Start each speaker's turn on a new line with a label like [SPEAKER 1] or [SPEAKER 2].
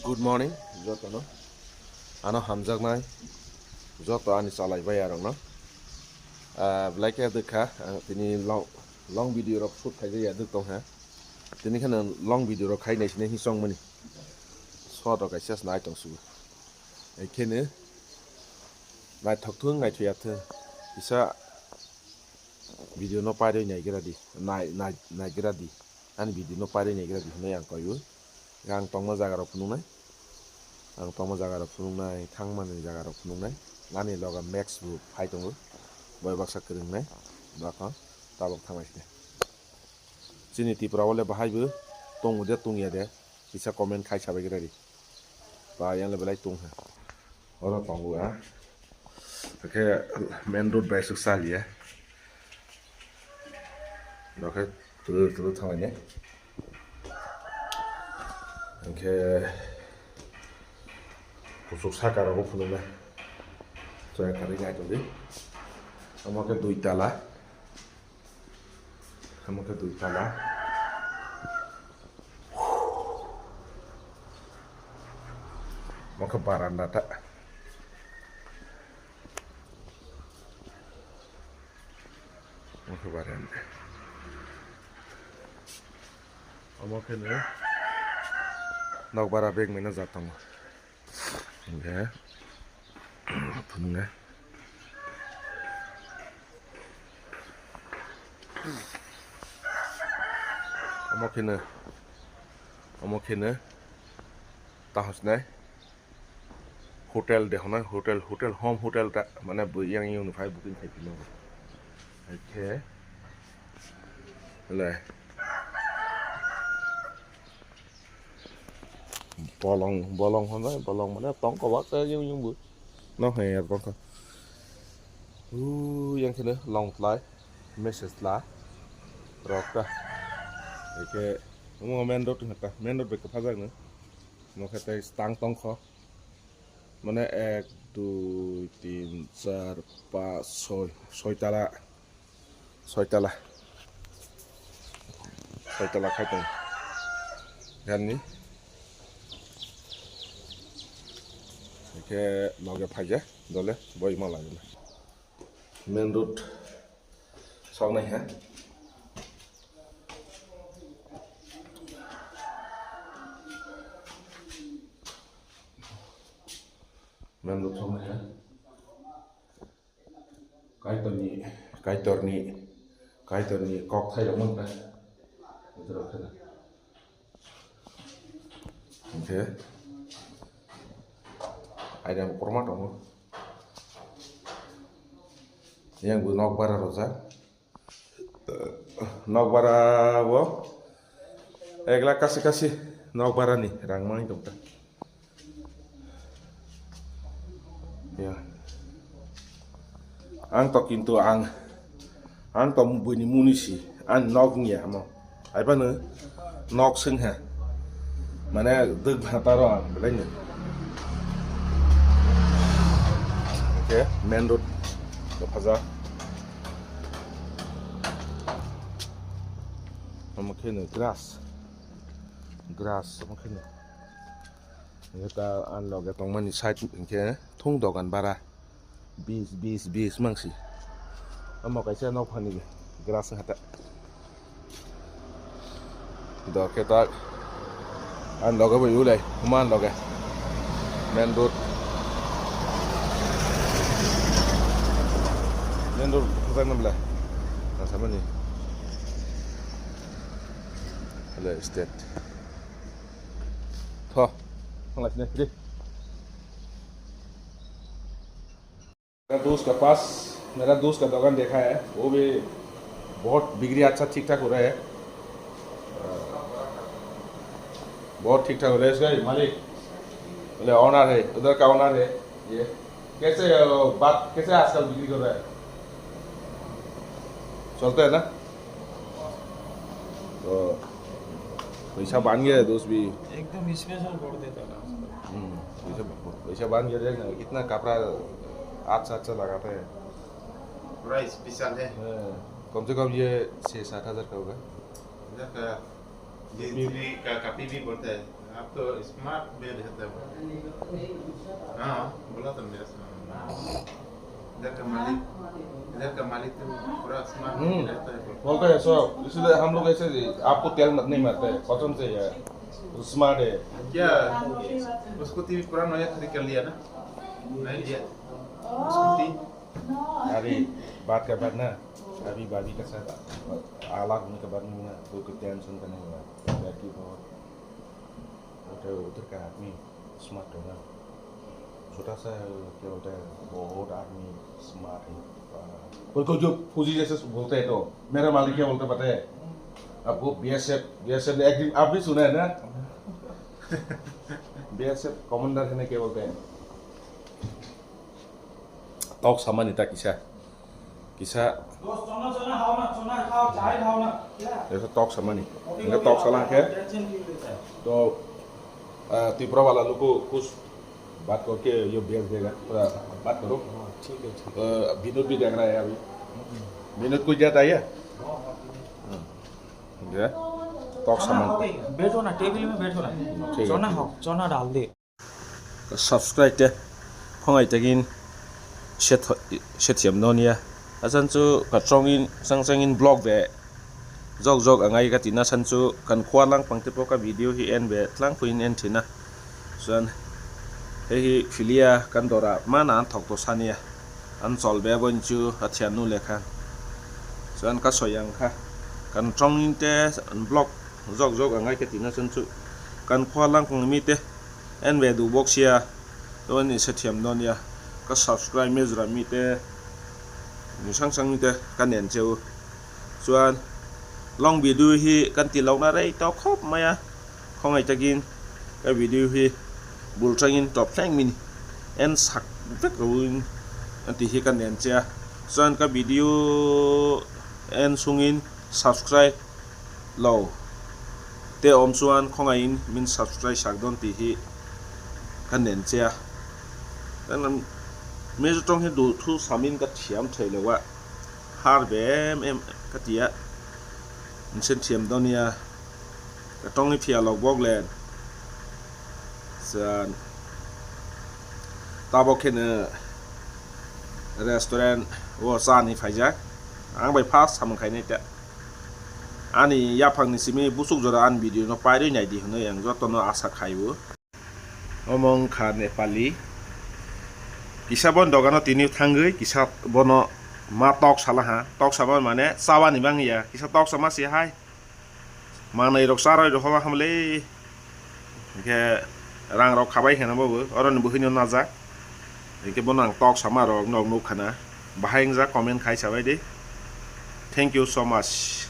[SPEAKER 1] Good morning jotono ano hamjaknai joto ani chalai bai rok no belai khe dukha tini long video rok shoot khaijak duk tongkha tini kheno long video rok khai naisine hi chongmani short rok kaisa nai tongsugo ekheno naithok thung naithoya thung kisa video no pairoi naigradi naigradi ani video no pairoi naigradi hinui ang koibo ang tongma jaga rok phunuknai ang tongma jaga rok phunuknai thangmani jaga rok phunuknai ani loge max bo phai tongo boi baksa kwrwngnai bakon tabuk thanglaisina chini Tripura o le bahai bo tongo de tongya de kisa comment khai sabai gradi ba yang le belai tongkha oro tongo ah hwnkhe main road bai aswk chaliya hwnkhe tulu tulu thanglainai hwnkhe kuchuk saka rok bo phunuknai joya kari nai tongdi omo khe duitala omo khe duitala omo khe baranda ta. Omo khe baranda omo kheno nok bara bag maina jat tongo hwnkhe phunuknai omo kheno tahosnai hotel dehonai hotel hotel home hotel ta mane yang yang phai booking khai phino hwnkhe le bolong bolong honai bolong mane tong kobak yung yung bo no hai tong ko yang kheno long tlai message la rok ta hwnkhe omo main road hwnkha main road bai kwphajak no omo khe tei tang tongkho mane 1 2 3 4 5 6 ছয়তলা ছয়তলা ছয়তলা khai tongo gani hwnkhe loge phaija dole boi malai main road soknai ha main road soknai ha kaitor ni kaitor ni kaitor ni kokthai rok mankha hwnkhe aina korma tongo yang bo nok bara rwjak nok bara bo ek lakh kasi kasi nok bara ni rang manwi tongkha ang to kintu ang ang to buini munisi ang nok wngya amo haiphano nok swngkha mane duk bhataro ang belai no hwnkhe main road kwphajak omo kheno grass grass omo kheno hwnkhe ta ang loge tongmani side hwnkhe thung dogan bara 20 20 20 mangsi omo kaisa nokphani grass wngkha ta do khe ta ang loge bo ulai huma ang loge main road kwphajak no bwla ang samani hello state tho thanglaisina phidi. मेरा दोस्त का पास मेरा दोस्त का दुकान देखा है, वो भी बहुत बिक्री अच्छा ठीक ठाक हो रहा है, बहुत ठीक ठाक हो रहा है। इसका मालिक बोले ऑनर है, उधर का ऑनर है ये। कैसे बात कैसे आजकल बिक्री कर रहा है, चलता है ना? तो पैसा बांध गया है दोस्त भी
[SPEAKER 2] एकदम स्पेशल कर देता है।
[SPEAKER 1] पैसा पैसा बांध गया, देखना कितना कपड़ा अच्छा अच्छा लगाते हैं,
[SPEAKER 3] पूरा स्पेशल है।
[SPEAKER 1] कम से कम ये 6-7 हज़ार का होगा।
[SPEAKER 3] इधर का का कपी भी बोलता है। आप तो स्मार्ट में रहता है। हाँ, बोला तो मेरा सामान इधर का मालिक, इधर का मालिक तो पूरा स्मार्ट रहता है।
[SPEAKER 1] बोलते हैं सब, इसलिए हम लोग ऐसे आपको तेल नहीं मारते हैं, कसम से यार स्मार्ट है।
[SPEAKER 3] क्या उसको टीवी पूरा नया खरीद कर लिया ना? नहीं लिया स्कूटी।
[SPEAKER 1] अरे बात का बात ना, अभी भाभी के साथ अलग होने के बाद में ना कोई टेंशन का नहीं हुआ, लड़की बहुत उधर का आदमी स्मार्ट है ना, छोटा सा क्या होता है, बहुत आदमी स्मार्ट है। कोई कोई जो फौजी जैसे बोलते हैं, तो मेरा मालिक क्या बोलते पता है आपको? बीएसएफ, बीएसएफ एक दिन आप भी सुना है ना, बीएसएफ कमांडर है ना, क्या बोलते हैं tok sama nita kisa kisa जैसे tok sama nih enggak tok salah है। तो त्रिपुरा वाला लोग को कुछ बात करके ये भेज देगा, थोड़ा बात करो।
[SPEAKER 2] ठीक है, ठीक।
[SPEAKER 1] विनोद भी देख रहा है अभी। विनोद कुछ जाता है क्या tok sama।
[SPEAKER 2] बैठो ना, टेबल में बैठो ना।
[SPEAKER 1] ठीक है।
[SPEAKER 2] चना हो, चना डाल दे।
[SPEAKER 1] Subscribe te khongai takin set set thiam no nia, a chan chu ka tawngin sang sangin blog ve zawk zawk angai ka tina chan chu kan khua lang pang te pawh ka video hi en ve tlangpuiin en thin a. Chuan hei hi philia kan dawrah hmanah an thawk tawh sa nia, an chawl ve vawiin chu a thiannu leh khan. Chuan ka sawi ang kha kan tawngin te an blog zawk zawk angai ka tina chan chu kan khua lang pang mi te en ve duh bawk sia, chuan in hrethiam dawn nia. Ka subscribe mi zura mi te mi hrang hrang mi te ka nen cheu. Chuan long video hi kan ti lohna rei tawh khawp mai a, khawngaih takin ka video hi bul tangin tawp thleng min en sak vek loin an ti hi ka nen che a. Chuan ka video en chungin subscribe lo te awm chuan khawngaihin min subscribe sak dawn tih hi ka nen che a. Mizo tawng hi duh thu samin ka thiam thei lo a, har ve em em ka ti a, min hriat thiam dawn nia, ka tawng hi phiah lo bawk len. Chuan ta bawk khian restaurant wo cha ni phaijak ang bai first samung khainai ta ani yaphang ni simi busuk jora ani video no pairui naidi hinui ang jotono asha khaibo. Omo wngkha Nepali kisa bo dogano tini thangui kisa bono ma tok salaha, tok sama mane chawani bangya kisa tok sama si hai manui rok charoi rohorma hamle hingke rang rok khabai hena bo oro ni buhino najak hingke bono ang tok sama rok nog nugkhana bahai ungjak comment khai sabai di, thank you so much.